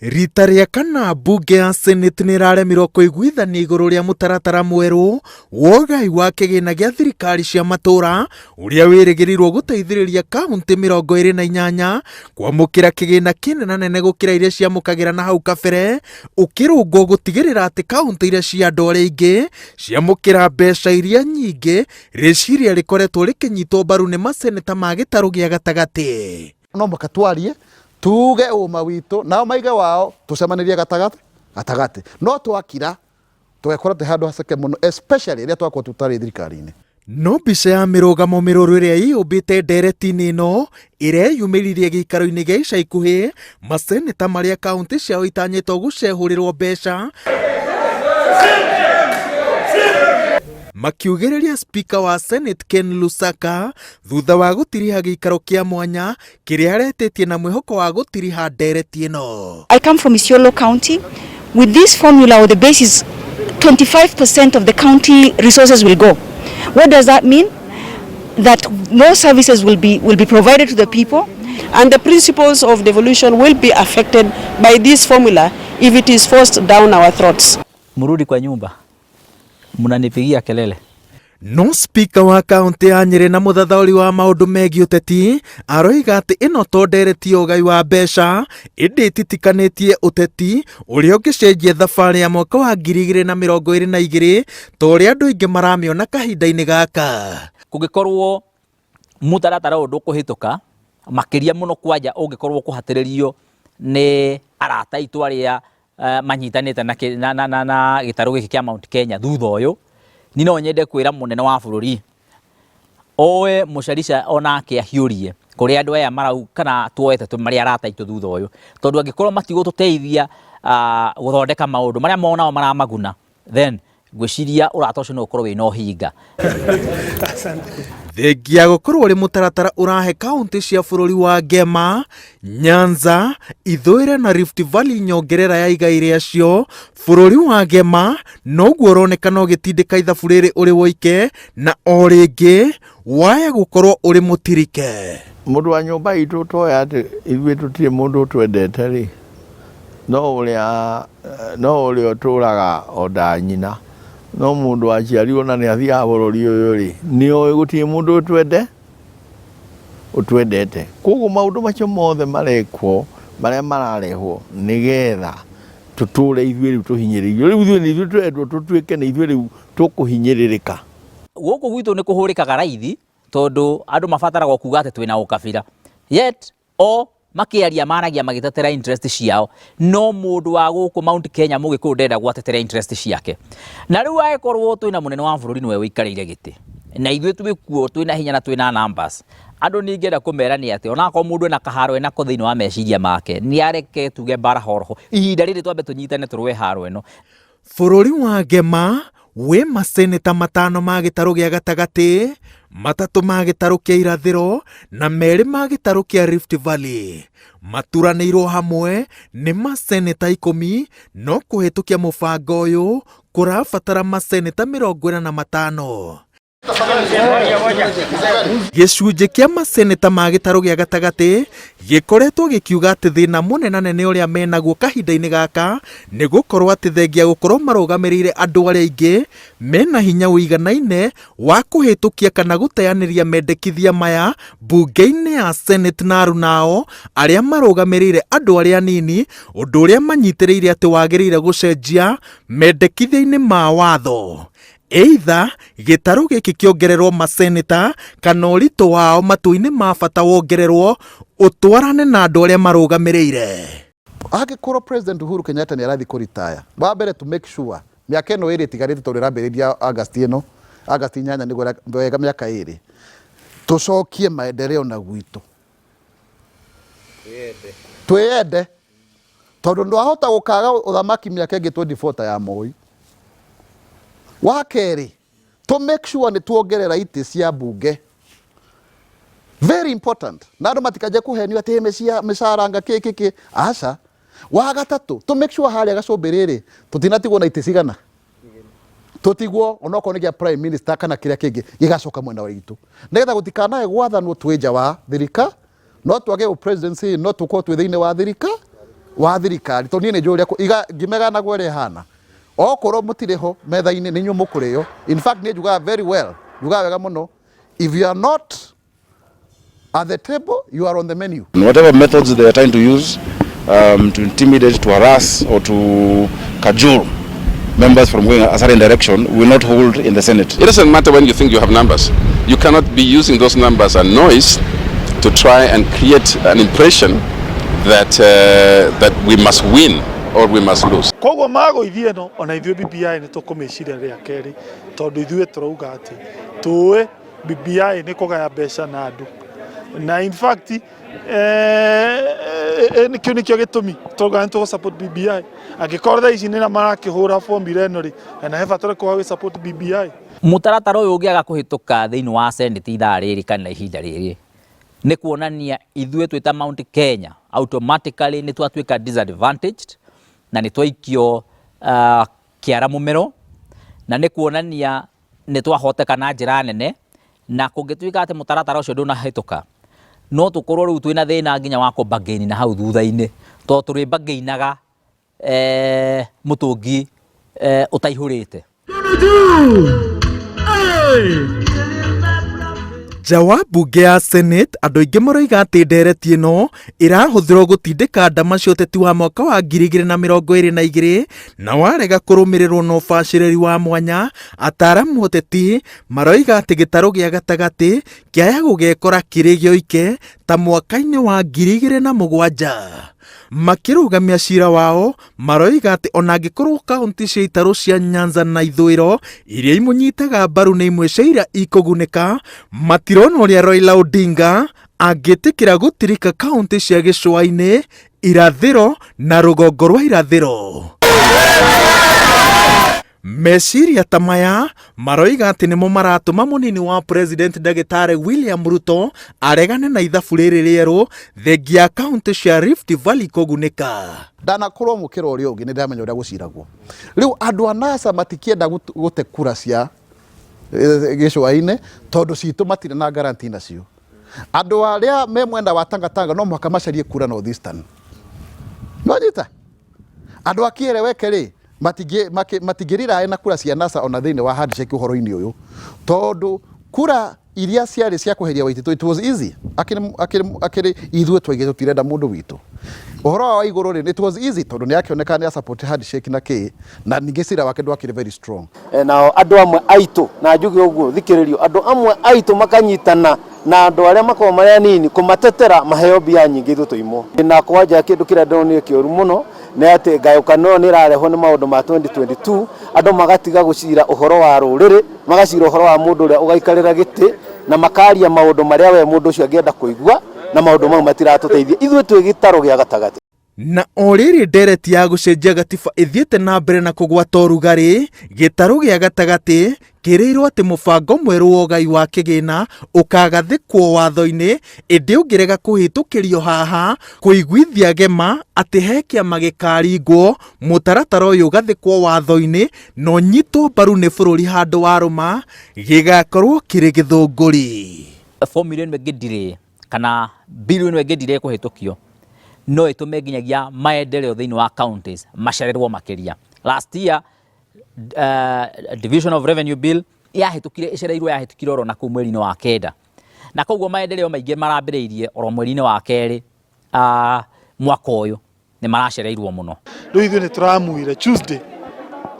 Rita rĩa kana mbunge ya Senate nĩ ĩraremirwo kũiguithania igũrũ rĩa mũtaratara mwerũ wa ũgai wa kĩgĩna gĩa thirikari cia matũũra ũrĩa wĩrĩgĩrĩirwo gũteithĩrĩria kaunti 28 kwamũkĩra kĩgĩna kĩnenanene gũkĩra iria ciamũkagĩra na hau kabere, ũkĩrũngwo gũtigĩrĩra atĩ kaunti iria cia andũ arĩa aingĩ ciamũkĩra mbeca iria nyingĩ, rĩciria rĩkoretwo rĩkĩnyitwo mbaru nĩ maseneta ma gĩtarũ gĩa gatagatĩ. No mũhaka twarie tuge ũma witũ nao maige wao tũcemanĩrie gatagatĩ gatagatĩ no twakira tũgekora tĩ handũ haceke mũno, especially rĩrĩa twakorwo tũtarĩ thirikari-inĩ. No mbica ya mĩrũgamo mĩrũrũ ĩrĩa ĩyũmbĩte ndereti-inĩ ĩno ĩreyumĩririe gĩikaro-inĩ gĩa ica ikuhĩ maseneta marĩa kaunti ciao itanyĩtwo gũcehũrĩrwo mbeca makiugĩrĩria spika wa Senate Ken Lusaka thutha wa gũtiriha gĩikaro kĩa mwanya kĩrĩa aretĩtie na mwĩhoko wa gũtiriha ndereti ĩno. I come from Isiolo County. With this formula or the basis, 25% of the county resources will go. What does that mean? That more services will be provided to the people. And the principles of devolution will be affected by this formula if it is forced down our throats. Mrudi kwa nyumba, mnanipigia kelele. No spika wa kaunti ya Nyĩrĩ na mũthathaũri wa maũndũ megiĩ ũteti aroiga atĩ ĩno to ndereti ya ũgai wa mbeca ĩndĩ ĩtitikanĩtie ũteti ũrĩa ũngĩcenjia thabarĩ ya mwaka wa 2022 ta ũrĩa andũ aingĩ maramĩona kahinda-inĩ gaka. Kũngĩkorwo mũtaratara ũyũ ndũkũhĩtũka, makĩria mũno kwanja ũngĩkorwo kũhatĩrĩrio nĩ arata aitũ arĩa manyitanĩte na, na, na, na, na gĩtarũ gĩkĩ kĩa Mount Kenya thutha ũyũ, ni no nyende kwĩra mũnene wa bũrũri oe mũcarica onake ahiũrie kũrĩ andũ aya marau kana tuoete tũ marĩ arata aitũ thutha ũyũ, tondũ angĩkorwo matigũtũteithia gũthondeka maũndũ marĩa monao maramaguna, then ngwĩciria ũrata ũcio no ũkorwo wĩna ũhinga. Thengia gũkorwo ũrĩ mũtaratara ũrahe kaunti cia bũrũri wa Ngema, Nyanza, Ithũĩro na Rift Valley nyongerera ya igai rĩacio, bũrũri wa Ngema noguo ũronekana ũgĩtindĩka ithabu rĩrĩ ũrĩ woike na o rĩngĩ waya gũkorwo ũrĩ mũtirike. Mũndũ wa nyũmba itũ toya atĩ ithuĩ tũtirĩ mũndũ ũtwendete rĩ, no ũrĩa ũtũraga o nda nyina, no mũndũ waciarirwo na nĩ athiaga bũrũri ũyũ rĩ, nĩ oĩ gũtirĩ mũndũ ũtwendete. Koguo maũndũ macio mothe marekwo marĩa mararehwo nĩgetha tũtũre ithuĩ rĩu tũhinyĩrĩirio. Rĩu ithuĩ nĩ ithuĩ tũrendwo tũtuĩke nĩ ithuĩ rĩu tũkũhinyĩrĩrĩka. Gũkũ gwitũ nĩ kũhũrĩkaga raithi tondũ andũ mabataragwo kuga atĩ twĩna ũkabira, yet o makĩaria maragia magĩtetera interest ciao, no mũndũ wa gũkũ Mount Kenya mũgĩkũyũ ndenda gwatetera interest ciake. Na rĩu angĩkorwo twĩna mũnene wa bũrũri nĩwe ũikarĩire gĩtĩ na ithuĩ twĩ kuo twĩna hinya na twĩna numbers, andũ ningĩenda kũmera nĩ atĩ onakorwo mũndũ ena kaharo enako thĩinĩ wa meciria make, nĩ areke tuge mbara horoho ihinda rĩrĩ twambe tũnyitane tũrũe haro ĩno. Bũrũri wa Ngema wĩ maseneta 5 ma gĩtarũ gĩa gatagatĩ, 3 ma gĩtarũ kĩa irathĩro na 2 ma gĩtarũ kĩa Rift Valley. Maturanĩirwo hamwe nĩ maseneta 10, no kũhĩtũkia mũbango ũyũ kũrabatara maseneta 45. Gĩcunjĩ kĩa maseneta ma gĩtarũ gĩa gatagatĩ gĩkoretwo gĩkiuga atĩ thĩna mũnenanene ũrĩa menaguo kahinda-inĩ gaka nĩ gũkorwo atĩ thengia gũkorwo marũgamĩrĩire andũ arĩa aingĩ mena hinya ũiganaine wa kũhĩtũkia kana gũteanĩria mendekithia maya mbunge-inĩ ya Senate na arunao arĩa marũgamĩrĩire andũ arĩa anini, ũndũ ũrĩa manyitĩrĩire atĩ wagĩrĩire gũcenjia mendekithia-inĩ ma watho. Either gĩtarũ gĩkĩ kĩongererwo maseneta kana ũritũ wao matua-inĩ ma bata wongererwo ũtwarane na andũ arĩa marũgamĩrĩire. Angĩkorwo President Uhuru Kenyatta nĩ arathiĩ kũritaya, wa mbere to make sure mĩaka ĩno 2 ĩtigarĩte, tondũ ĩrambĩrĩria August ĩno, August 8 nĩguo wega mĩaka 2, tũcokie maendeleo na gwitũ, twĩyende, tondũ ndwahota gũkaga ũthamaki mĩaka ĩngĩ 24 ta ya Moi. Wa kerĩ, to make sure nĩ tuongerera itĩ cia mbunge, very important, na andũ matikanje kũhenio atĩ mĩcara nga kĩ kĩ kĩ, aca. Wa gatatũ, to make sure harĩa gacũmbĩrĩ rĩ, tũtinatigwo na itĩ cigana tũtigwo, onokorwo nĩ gĩa prime minister kana kĩrĩa kĩngĩ gĩgacoka mwena wa itũ, nĩgetha gũtikanae gwathanwo twĩ nja wa thirika. No twage ũ presidency, no tũkorwo twĩ thĩinĩ wa thirika. Wa thirikari, tondũ niĩ nĩ njũĩ ũrĩa iga ngimeganagwo ũrĩa ĩhana. Okorwo mũtirĩ ho metha-inĩ, nĩ inyuĩ mũkũrĩo. In fact, niĩ njugaga very well, njugaga wega mũno, if you are not at the table, you are on the menu. And whatever methods they are trying to use to intimidate, to harass, or to cajole members from going a certain direction will not hold in the Senate. It doesn't matter when you think you have numbers. You cannot be using those numbers and noise to try and create an impression that we must win or we must lose. Koguo magũithia ĩno, ona ithuĩ BBI nĩ tũkũmĩciria rĩa kerĩ, tondũ ithuĩ tũrauga atĩ tũĩ BBI nĩ kũgaya mbeca na andũ, na in fact kĩu nĩkĩo gĩtũmi tũrauga nĩ tũgũ support BBI. Angĩkorwo thaa ici nĩ marakĩhũra formula ĩno rĩ, na he bata ũrĩkũ wa gũ support BBI? Mũtaratara ũyũ ũngĩaga kũhĩtũka thĩinĩ wa Senate ithaa rĩrĩ kana ihinda rĩrĩ, nĩ kuonania ithuĩ twĩ ta Mount Kenya automatically nĩ twatuĩka disadvantaged na nĩ twaikio kĩara mũmero, na nĩ kuonania nĩ twahoteka na njĩra nene. Na kũngĩtuĩka atĩ mũtaratara ũcio ndũnahĩtũka, no tũkorwo rĩu twĩna thĩna nginya wa kũ na hau thutha-inĩ, tondũ tũrĩ bargainaga mũtũngi ũtaihũrĩte. Nja wa mbunge ya Senate, andũ aingĩ maroiga atĩ ndereti ĩno ĩrahũthĩrwo gũtindĩka ndama cia ũteti wa mwaka wa 2022, na warega kũrũmĩrĩrwo na ũbacĩrĩri wa mwanya. Ataramu ũteti maroiga atĩ gĩtarũ gĩa gatagatĩ kĩaya gũgekora kĩrĩ gĩoike ta mwaka-inĩ wa 2007. Makĩrũgamia cira wao, maroiga atĩ ona angĩkorwo kaunti cia itarũ cia Nyanza na Ithũĩro iria imũnyitaga mbaru nĩ imwe cia iria ikũgunĩka, matirona ũrĩa Raila Odinga angĩtĩkĩra gũtirika kaunti cia gĩcũa-inĩ, irathĩro na rũgongo rwa irathĩro. Meciria ta maya maroiga atĩ nĩmo maratũma mũnini wa president ndagĩtarĩ William Ruto aregane na ithabu rĩrĩ rĩerũ, thengia kaunti cia Rift Valley kũgunĩka. Ndanakorwo mũkĩra ũrĩa ũngĩ, nĩ ndamenya ũrĩa gũciragwo. Rĩu andũ a NASA matikĩenda gũte kura cia gĩcũa-inĩ, tondũ citũ matirĩ na guarantee nacio. Andũ arĩa me mwena wa Tangatanga no mũhaka macarie kura North Eastern. Nwanyita andũ a Kieleweke rĩ, matingĩrirae na kura cia NASA ona thĩinĩ wa handshake ũhoro-inĩ ũyũ, tondũ kura iria ciarĩ cia kweheria Waititu, it was easy. Akĩrĩ ithuĩ twaigĩte tũtirenda mũndũ witũ. Ũhoro wa Waigũrũ rĩ, it was easy, tondũ nĩ akĩoneka nĩ support handshake na kĩ, na ningĩ cira wake ndwakĩrĩ very strong. Nao andũ amwe aitũ, na njuge ũguo thikĩrĩrio, andũ amwe aitũ makanyitana na andũ arĩa makoragwo marĩ anini kũmatetera maheo mbia nyingĩ, ithuĩ tũimwo. Na kwanja kĩndũ kĩrĩa ndĩronire kĩũru mũno nĩ atĩ ngayũkano ĩyo nĩ ĩrarehwo nĩ maũndũ ma 2022. Andũ magatiga gũcira ũhoro wa rũrĩrĩ, magacira ũhoro wa mũndũ ũrĩa ũgaikarĩra gĩtĩ, na makaria maũndũ marĩa we mũndũ ũcio angĩenda kũigua, na maũndũ mau matiratũteithia ithuĩ twĩ gĩtarũ gĩa gatagatĩ. Na o rĩrĩ ndereti ya gũcenjia gatiba ĩthiĩte na mbere na kũgwata ũrugarĩ, gĩtarũ gĩa gatagatĩ kĩrĩirwo atĩ mũbango mwerũ wa ũgai wa kĩgĩna ũkagathĩkwo watho-inĩ, ĩndĩ ũngĩrega kũhĩtũkĩrio haha, kũiguithia gema atĩ he kĩama gĩkaringwo. Mũtaratara ũyũ ũgathĩkwo watho-inĩ na ũnyitwo mbaru nĩ bũrũri handũ warũma, gĩgakorwo kĩrĩ gĩthũngũri. Formula ĩno ĩngĩ kana bill ĩno ĩngĩ ndirĩ kũhĩtũkio, no ĩtũme nginyagia maendeleo thĩinĩ wa counties macererwo makĩria. Last year, Division of Revenue Bill yahĩtũkire ĩcereirwo, yahĩtũkire oro na kũu mweri-inĩ wa kenda, na koguo maendeleo maingĩ marambĩrĩirie oro mweri-inĩ wa kerĩ mwaka ũyũ nĩ maracereirwo mũno. Rĩu ithuĩ nĩ tũramuire Tuesday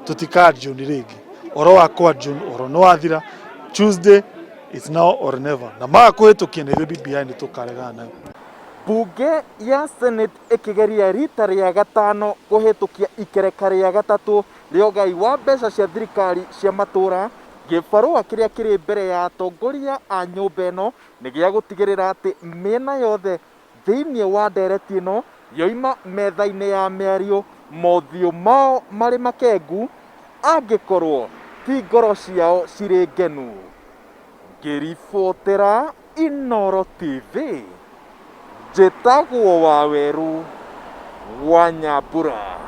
tũtika adjourn rĩngĩ. Ũhoro wa kũ adjourn ũhoro nĩ wathira. Tuesday is now or never, na maga kũhĩtũkia na ithuĩ BBI nĩ tũkaregana nayo. Bunge ya Senate ĩkĩgeria rita rĩa gatano kũhĩtũkia ikereka rĩa gatatũ rĩa ũgai wa mbeca cia thirikari cia matũra, gĩbarũa kĩrĩa kĩrĩ mbere ya atongoria a nyũmba ĩno nĩ gĩa gũtigĩrĩra atĩ mĩena yothe thĩinĩ wa ndereti ĩno yoima metha-inĩ ya mĩario mothiũ mao marĩ makengu, angĩkorwo ti ngoro ciao cirĩ ngenu. Ngĩribotera Inooro TV, njĩtagwo Waweru wa Nyambura.